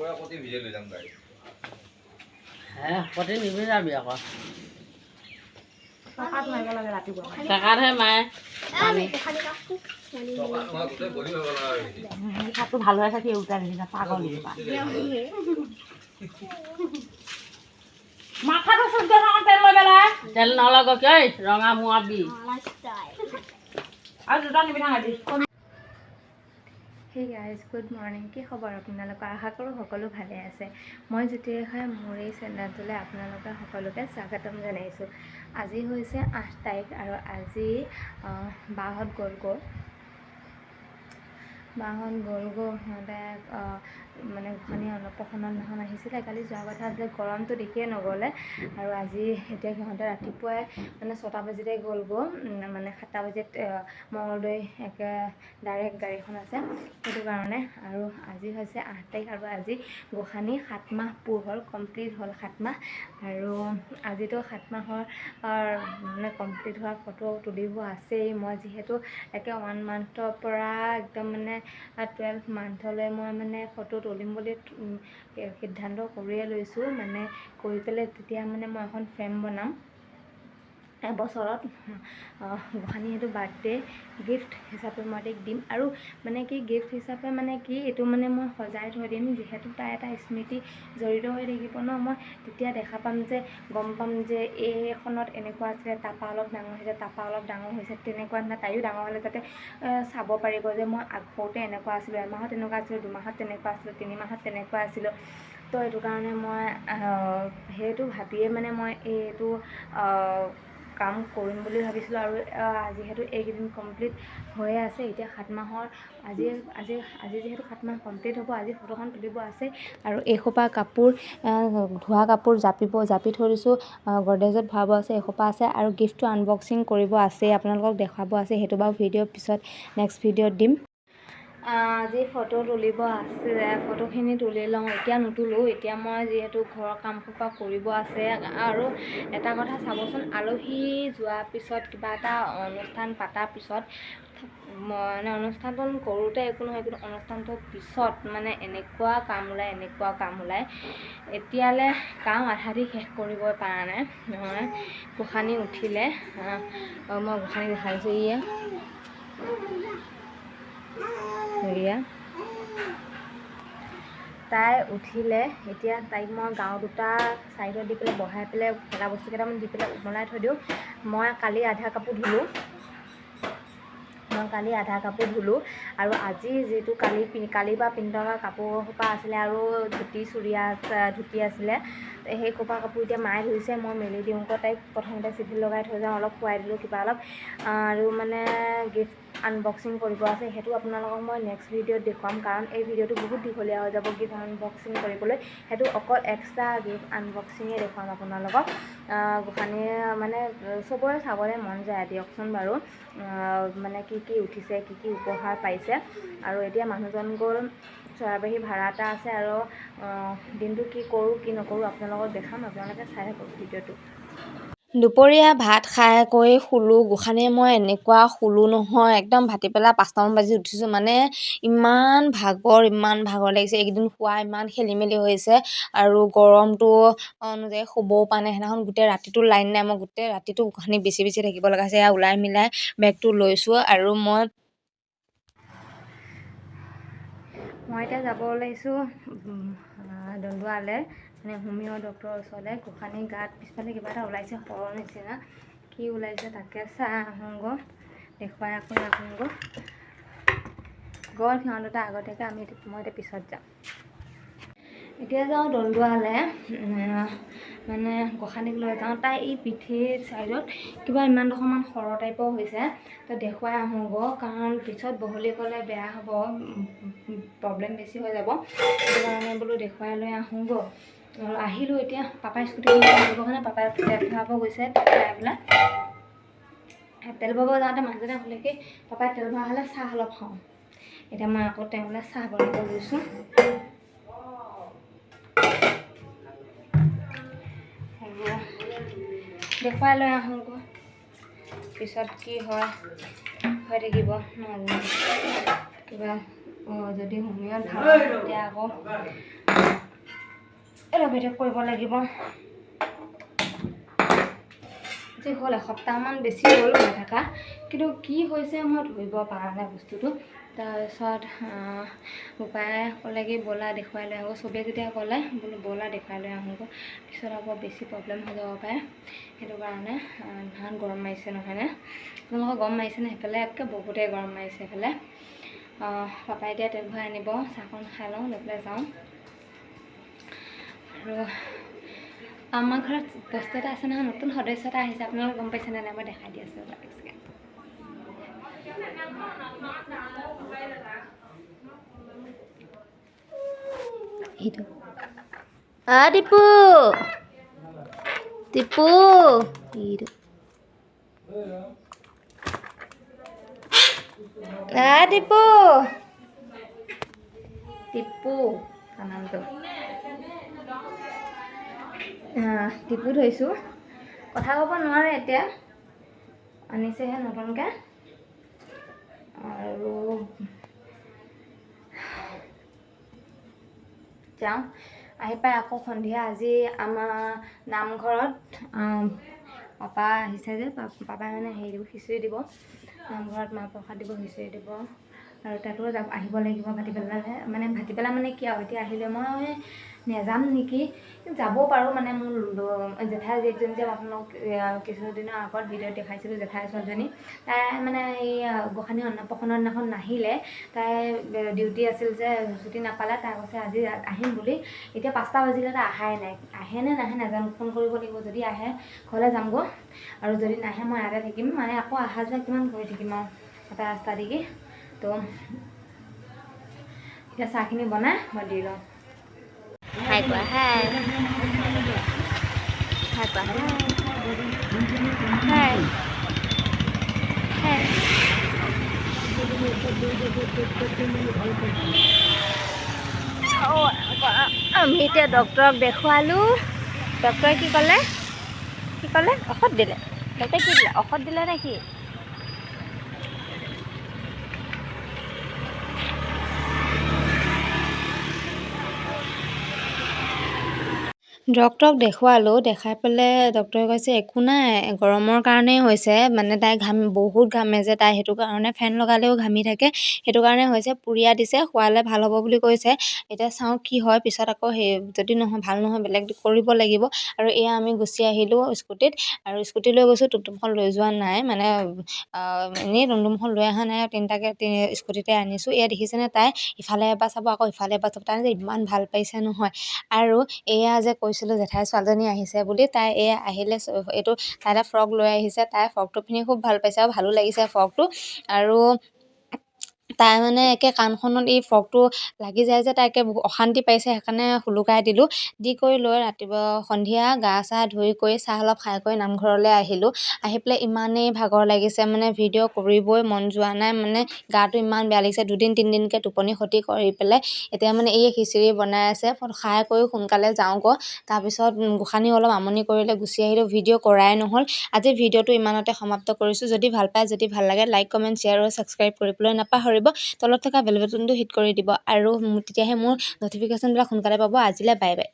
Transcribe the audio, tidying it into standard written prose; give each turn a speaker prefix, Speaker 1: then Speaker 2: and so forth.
Speaker 1: দুপৰীয়া কতি ভিজাই লৈ যাম গাড়ী।
Speaker 2: হে, কতি নিভিজাবি আকৌ।
Speaker 3: চকাত মাৰিব লাগে ৰাতিপুৱা।
Speaker 2: চেকাতহে মাৰে পানী।
Speaker 1: টকা নহয়, গোটেই বডি মাৰিব লগা হৈ গৈছে।
Speaker 3: কাপটো ভাল হৈ থাকি উল্টাই দিছে, পাগল কিবা। মাথাটো চুপ দেখোন, তেল লৈ পেলাই।
Speaker 2: তেল নলগ কিয়, ৰঙা মোৱাবি।
Speaker 3: আৰু দুটা নিবি থাক আজি।
Speaker 4: Hey guys, good morning. কি খবৰ আপোনালোকৰ? আশা কৰোঁ সকলো ভালে আছে। মই জ্যোতিৰেখাই মোৰ এই চেনেলটোলৈ আপোনালোকে সকলোকে স্বাগতম জনাইছোঁ। আজি হৈছে 8 তাৰিখ আৰু আজি বাহঁত গ'লগৈ, বাহঁত গ'লগৈ। সিহঁতে মানে গোসাঁনী অন্নপ্ৰাশনৰ দিনাখন আহিছিলে, কালি যোৱা কথা আছিলে, গৰমটো দেখিয়ে নগ'লে। আৰু আজি এতিয়া সিহঁতে ৰাতিপুৱাই মানে 6টা বাজিতে গ'লগৈ, মানে 7টা বাজিত মঙলদৈ একে ডাইৰেক্ট গাড়ীখন আছে, সেইটো কাৰণে। আৰু আজি হৈছে 8 তাৰিখ আৰু আজি গোসাঁনী 7 মাহ পূৰ হ'ল, কমপ্লিট হ'ল 7 মাহ। আৰু আজিতো 7 মাহৰ মানে কমপ্লিট হোৱা ফটো তুলিব আছেই। মই যিহেতু একে 1 মান্থৰ পৰা একদম মানে 12 মান্থলৈ মই মানে ফটো তুলিম বুলি সিদ্ধান্ত কৰিয়ে লৈছোঁ। মানে কৰি পেলাই তেতিয়া মানে মই এখন ফ্ৰেম বনাম এবছৰত। গোসাঁনী সেইটো বাৰ্থডে গিফ্ট হিচাপে মই তাইক দিম। আৰু মানে কি গিফ্ট হিচাপে, মানে কি এইটো মানে মই সজাই থৈ দিম, যিহেতু তাই এটা স্মৃতি জড়িত হৈ থাকিব ন। মই তেতিয়া দেখা পাম যে, গম পাম যে এইখনত এনেকুৱা আছিলে, তাৰপৰা অলপ ডাঙৰ হৈছে, তাৰপৰা অলপ ডাঙৰ হৈছে, তেনেকুৱা নিচিনা। তাইও ডাঙৰ হ'লে যাতে চাব পাৰিব যে মই সৰুতে এনেকুৱা আছিলোঁ, এমাহত এনেকুৱা আছিলোঁ, দুমাহত তেনেকুৱা আছিলোঁ, তিনিমাহত তেনেকুৱা আছিলোঁ। তো এইটো কাৰণে মই সেইটো ভাবিয়ে মানে মই এইটো কাম কৰিম বুলি ভাবিছিলোঁ। আৰু যিহেতু এইকেইদিন কমপ্লিট হৈয়ে আছে, এতিয়া 7 মাহৰ আজি আজি আজি যিহেতু 7 মাহ কমপ্লিট হ'ব, আজি ফটোখন তুলিব আছে। আৰু এইসোপা কাপোৰ, ধোৱা কাপোৰ জাপি থৈ দিছোঁ, গডৰেজত ভৰাব আছে, এইসোপা আছে। আৰু গিফ্টটো আনবক্সিং কৰিব আছে, আপোনালোকক দেখুৱাব আছে, সেইটো বাৰু ভিডিঅ' পিছত নেক্সট ভিডিঅ'ত দিম। আজি ফটো তুলিব আছে, ফটোখিনি তুলি লওঁ। এতিয়া নুতুলোঁ, এতিয়া মই যিহেতু ঘৰৰ কাম সোপা কৰিব আছে। আৰু এটা কথা চাবচোন, আলহী যোৱাৰ পিছত, কিবা এটা অনুষ্ঠান পাতাৰ পিছত, মানে অনুষ্ঠানটো কৰোঁতে একো নহয়, কিন্তু অনুষ্ঠানটোৰ পিছত মানে এনেকুৱা কাম ওলায়, এনেকুৱা কাম ওলায়, এতিয়ালৈ কাম আধা আধি শেষ কৰিবই পৰা নাই। নহয়, গোসাঁনী উঠিলে, মই গোসাঁনী দেখাইছোঁ, ইয়া হেৰিয়া তাই উঠিলে। এতিয়া তাইক মই গাৰু দুটা ছাইডত দি পেলাই বহাই পেলাই খেলা বস্তু কেইটামান দি পেলাই উমলাই থৈ দিওঁ। মই কালি আধা কাপোৰ ধুলোঁ, মই কালি আধা কাপোৰ ধুলোঁ। আৰু আজি যিটো কালি পৰা পিন্ধি থকা কাপোৰ সোপা আছিলে আৰু ধুতি চুৰিয়া ধুতি আছিলে, সেই সোপা কাপোৰ এতিয়া মায়ে ধুইছে, মই মেলি দিওঁগৈ। তাইক প্ৰথমতে চিভিল লগাই থৈ যাওঁ, অলপ খুৱাই দিলোঁ কিবা অলপ। আৰু মানে গিফ্ট আনবক্সিং কৰিব আছে, সেইটো আপোনালোকক মই নেক্সট ভিডিঅ'ত দেখুৱাম, কাৰণ এই ভিডিঅ'টো বহুত দীঘলীয়া হৈ যাব গিফ্ট আনবক্সিং কৰিবলৈ। সেইটো অকল এক্সট্ৰা গিফ্ট আনবক্সিঙে দেখুৱাম আপোনালোকক। গোসাঁনীয়ে মানে চবৰে চাবলৈ মন যায় দিয়কচোন বাৰু, মানে কি কি উঠিছে, কি কি উপহাৰ পাইছে। আৰু এতিয়া মানুহজন গ'ল, চৰাইবাহী ভাড়া এটা আছে। আৰু দিনটো কি কৰোঁ কি নকৰোঁ আপোনালোকক দেখাম, আপোনালোকে চাই থাকক ভিডিঅ'টো। দুপৰীয়া ভাত খাই কৰি শুলোঁ। গোসাঁনীয়ে মই এনেকুৱা শুলোঁ নহয়, একদম ভাটিবেলা 5টামান বাজি উঠিছোঁ। মানে ইমান ভাগৰ, ইমান ভাগৰ লাগিছে। এইকেইদিন শোৱা ইমান খেলি মেলি হৈছে আৰু গৰমটো অনুযায়ী শুবও পৰা নাই। সেইদিনাখন গোটেই ৰাতিটো লাইন নাই, মই গোটেই ৰাতিটো গোসাঁনী বেছি বেছি থাকিব লগা হৈছে। এয়া ওলাই মিলাই বেগটো লৈছোঁ আৰু মই এতিয়া যাব ওলাইছোঁ দন্দুৱালৈ, মানে হোমিঅ' ডক্টৰৰ ওচৰলৈ। গোসাঁনী গাত পিছফালে কিবা এটা ওলাইছে সৰৰ নিচিনা, কি ওলাইছে তাকে চাই আহোঁগৈ, দেখুৱাই আকৌ আহোঁগৈ। গ'ল সিহঁত দুটা আগতীয়াকৈ, মই এতিয়া পিছত যাম। এতিয়া যাওঁ দন্দুৱালৈ, মানে গোসাঁনীক লৈ যাওঁ। তাই এই পিঠিৰ ছাইডত কিবা ইমান ডোখৰমান সৰ টাইপৰ হৈছে, তো দেখুৱাই আহোঁগৈ, কাৰণ পিছত বহলি গ'লে বেয়া হ'ব, প্ৰব্লেম বেছি হৈ যাব। সেইটো কাৰণে বোলো দেখুৱাই লৈ আহোঁগৈ। আৰু আহিলোঁ এতিয়া পাপাই স্কুটিখন আনিবৰ কাৰণে, পাপাই তেল ভৰাব গৈছে। তেল পেলাই তেল ভৰাব যাওঁতে মানুহজনে ক'লে কি, পাপাই তেল ভৰা হ'লে চাহ অলপ খাওঁ। এতিয়া মই আকৌ তেওঁলৈ চাহ বনাব লৈছোঁ। আৰু দেখুৱাই লৈ আহোঁগৈ, পিছত কি হয় হৈ থাকিব, কিবা যদি হোমিঅ'ত ভাল হয় তেতিয়া আকৌ এল'পেথিক কৰিব লাগিব। আজি হ'ল এসপ্তাহমান বেছি হ'ল হৈ থকা, কিন্তু কি হৈছে মই ধৰিব পৰা নাই বস্তুটো। তাৰপিছত বোপাই ক'লে কি ব'লা দেখুৱাই লৈ আহোঁ। চবেই যেতিয়া ক'লে বোলো ব'লা দেখুৱাই লৈ আহোঁগৈ, পিছত আকৌ বেছি প্ৰব্লেম হৈ যাব পাৰে। সেইটো কাৰণে ইমান গৰম মাৰিছে নহয়নে? আপোনালোকৰ গৰম মাৰিছেনে সেইফালে? একে বহুতেই গৰম মাৰিছে সেইফালে। পাপাই এতিয়া তেল ভৰাই আনিব, চাহকণ খাই লওঁ, লৈ পেলাই যাওঁ। আৰু আমাৰ ঘৰত বস্তু এটা আছে নহয়, নতুন সদস্য এটা আহিছে, আপোনালোকে গম পাইছেনে নাই? মই দেখাই দি আছোঁ ৰ'বা এক ছেকেণ্ড। এইটো দীপু, দীপু, এইটো দীপু, দীপু তাৰ নামটো দীপু ধৰিছোঁ। কথা ক'ব নোৱাৰে এতিয়া, আনিছেহে নতুনকৈ। আৰু যাওঁ আহি পাই আকৌ সন্ধিয়া আজি আমাৰ নামঘৰত পাপা আহিছে যে, পাপাই মানে হেৰি দিব, খিচিৰি দিব নামঘৰত, মাহ প্ৰসাদ দিব, খিচিৰি দিব। আৰু তাতো যাব আহিব লাগিব ভাটিবেলালৈ, মানে ভাটিবেলা মানে কি আৰু এতিয়া আহিলে মই নেযাম নেকি, যাব পাৰোঁ। মানে মোৰ জেঠাই জীয়েকজনী যে আপোনালোক কিছুদিনৰ আগত ভিডিঅ'ত দেখাইছিলোঁ, জেঠাই ছোৱালীজনী, তাই মানে এই গোসাঁনী অন্নপ্ৰাশনৰ দিনাখন নাহিলে, তাই ডিউটি আছিল যে ছুটি নাপালে। তাই কৈছে আজি আহিম বুলি, এতিয়া 5টা বাজিলে, তাই অহাই নাই। আহে নে নাহে নাজানো, ফোন কৰিব লাগিব। যদি আহে ঘৰলৈ যামগৈ, আৰু যদি নাহে মই ইয়াতে থাকিম। মানে আকৌ অহা যোৱা কিমান কৰি থাকিম আৰু এটা ৰাস্তা দেখি। তো এতিয়া চাহখিনি বনাই মই দি লওঁ। হাই কোৱা, হাই হাই কোৱা, হাই হাই। আমি এতিয়া ডক্টৰক দেখুৱালোঁ। ডক্টৰে কি ক'লে? কি ক'লে? ঔষধ দিলে। ডক্টৰে কি দিলে? ঔষধ দিলে নে কি? ডক্টৰক দেখুৱালোঁ, দেখাই পেলাই ডক্টৰে কৈছে একো নাই, গৰমৰ কাৰণেই হৈছে। মানে তাই ঘাম বহুত ঘামে যে তাই, সেইটো কাৰণে ফেন লগালেও ঘামি থাকে, সেইটো কাৰণে হৈছে। পুৰিয়া দিছে, খোৱালে ভাল হ'ব বুলি কৈছে। এতিয়া চাওঁ কি হয়, পিছত আকৌ সেই যদি নহয় ভাল নহয় বেলেগ কৰিব লাগিব। আৰু এয়া আমি গুচি আহিলোঁ স্কুটিত, আৰু স্কুটি লৈ গৈছোঁ, টুমটুমখন লৈ যোৱা নাই, মানে এনেই টুমটুমখন লৈ অহা নাই, তিনিটাকে স্কুটিতে আনিছোঁ। এয়া দেখিছেনে তাই ইফালে এবাৰ চাব আকৌ ইফালে এবাৰ চাব, তাই যে ইমান ভাল পাইছে নহয়। আৰু এয়া যে কৈছিলোঁ জেঠাই ছোৱালীজনী আহিছে বুলি, তাই এয়া আহিলে, এইটো তাই এটা ফ্ৰক লৈ আহিছে, তাই ফ্ৰকটো পিন্ধি খুব ভাল পাইছে আৰু ভালো লাগিছে ফ্ৰকটো। আৰু তাই মানে একে কাণখনত এই ফ্ৰকটো লাগি যায় যে, তাই একে অশান্তি পাইছে, সেইকাৰণে সোলোকাই দিলোঁ। দি কৰি লৈ ৰাতিপুৱা সন্ধিয়া গা চা ধুই কৰি চাহ অলপ খাই কৰি নামঘৰলৈ আহিলোঁ। আহি পেলাই ইমানেই ভাগৰ লাগিছে, মানে ভিডিঅ' কৰিবই মন যোৱা নাই, মানে গাটো ইমান বেয়া লাগিছে। দুদিন তিনিদিনকৈ টোপনি ক্ষতি কৰি পেলাই এতিয়া মানে এই খিচিৰি বনাই আছে, খাই কৰি সোনকালে যাওঁগৈ। তাৰপিছত গোসাঁনীও অলপ আমনি কৰিলে, গুচি আহিলোঁ, ভিডিঅ' কৰাই নহ'ল। আজি ভিডিঅ'টো ইমানতে সমাপ্ত কৰিছোঁ। যদি ভাল পায়, যদি ভাল লাগে লাইক, কমেণ্ট, শ্বেয়াৰ আৰু ছাবস্ক্ৰাইব কৰিবলৈ নাপাহৰিব। তলত থকা বেল বাটনটো হিট কৰি দিব, আৰু তেতিয়াহে মোৰ ন'টিফিকেশ্যনবিলাক সোনকালে পাব। আজিলৈ বাই বাই।